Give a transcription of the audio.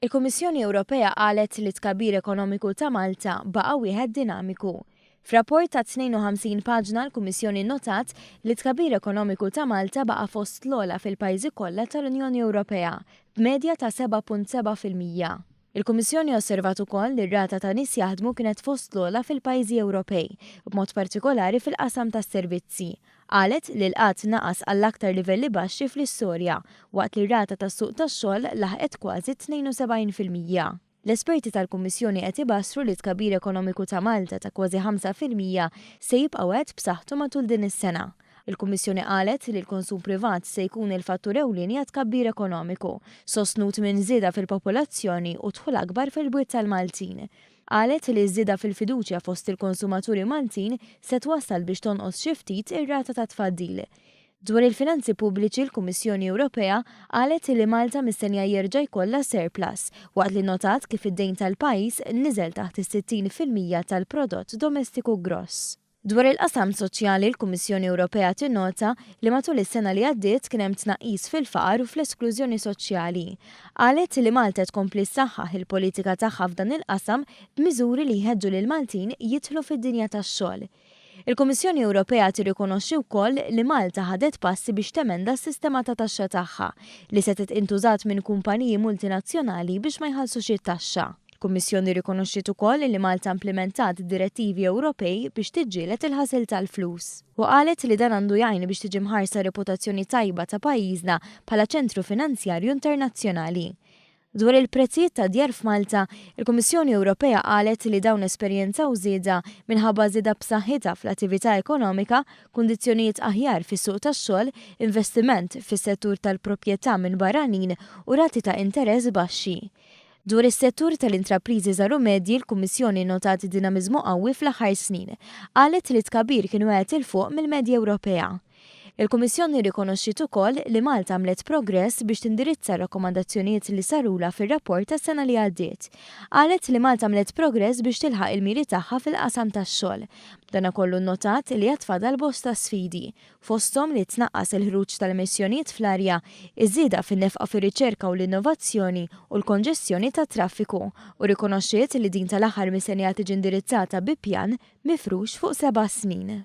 Il-Kummissjoni Ewropea qalet li t-tkabbir ekonomiku ta' Malta baqa' wieħed dinamiku. F'rapport ta' 52 paġna l-Kummissjoni nnotat li t-tkabbir ekonomiku ta' Malta baqa' fost l-ogħla fil-pajjiżi kollha tal-Unjoni Ewropea, b'medja ta' 7.7%. Il-Kummissjoni osservat ukoll li r-rata ta' nies jaħdmu kienet fost l-ogħla fil-pajjiżi Ewropej, b'mod partikolari fil-qasam tas-servizzi. Qalet li l-qgħad naqas għall-aktar livelli baxxi fl-istorja, waqt li r-rata tas-suq tax-xogħol laħqet kważi 72%. L-esperti tal-Kummissjoni qed ibassru li t-tkabbir ekonomiku ta' Malta ta' kważi 5% se jibqa' wieħed b'saħħtu matul din is-sena. Il-Kummissjoni qalet li l-konsum privat se jkun il-fattur ewlieni għat-tkabbir ekonomiku, sostnut minn żieda fil-popolazzjoni u dħul akbar fil-bwiet tal-Maltin. Qalet li ż-żieda fil-fiduċja fost il-konsumaturi Maltin se twassal biex tonqos xi ftit ir-rata ta' tfaddil. Dwar il-finanzi pubbliċi l-Kummissjoni Ewropea qalet li Malta mistennija jerġa' jkollha surplus, waqt li nnotat kif id-dejn tal-pajjiż niżel taħt is-60% tal-prodott domestiku gross. Dwar il-qasam soċjali l-Kummissjoni Ewropea tinnota li matul is-sena li għaddiet kien hemm tnaqqis fil-faqar u fl-esklużjoni soċjali. Qalet li Malta qed tkompli ssaħħaħ il-politika tagħha f'dan il-qasam b'miżuri li jħeġġu lill-Maltin jidħlu fid-dinja tax-xogħol. Il-Kummissjoni Ewropea tirrikonoxxi wkoll li Malta ħadet passi biex temenda s-sistema ta' taxxa tagħha, li setgħet intużat minn kumpaniji multinazzjonali biex ma jħallsux it-taxxa. Il-Kummissjoni rrikonoxxiet ukoll li Malta implimentat direttivi Ewropej biex tiġġieled il-ħasil tal-flus, u qalet li dan għandu jgħin biex tiġi mħarsa r-reputazzjoni tajba ta' pajjiżna bħala ċentru finanzjarju internazzjonali. Dwar il-prezzijiet tad-djar f'Malta, il-Kummissjoni Ewropea qalet li dawn esperjenzaw żieda minħabba żieda b'saħħitha fl-attività ekonomika, kundizzjonijiet aħjar fis-suq tax-xogħol, investiment fis-settur tal-proprjetà minn barranin u rati ta' interess baxxi. Dwar is-settur tal-intrapriżi żgħar u medji, l-Kummissjoni nnotat dinamiżmu qawwi fl-aħħar snin. Qalet li t-tkabbir kien wieħed 'il fuq mill-medja Ewropea. Il-Kummissjoni rrikonoxxiet ukoll li Malta għamlet progress biex tindirizza r-rakkomandazzjonijiet li sarulha fir-rapport tas-sena li għaddiet. Qalet li Malta għamlet progress biex tilħaq il-miri tagħha fil-qasam tax-xogħol. B'danakollu nnotat li għad fadal bosta sfidi, fosthom li tnaqqas il-ħruġ tal-emissjonijiet fl-arja, iż-żieda fin-nefqa fir-riċerka u l-innovazzjoni u l-konġestjoni tat-traffiku, u rrikonoxxiet li din tal-aħħar mistennija tiġi indirizzata bi pjan mifrux fuq seba' snin.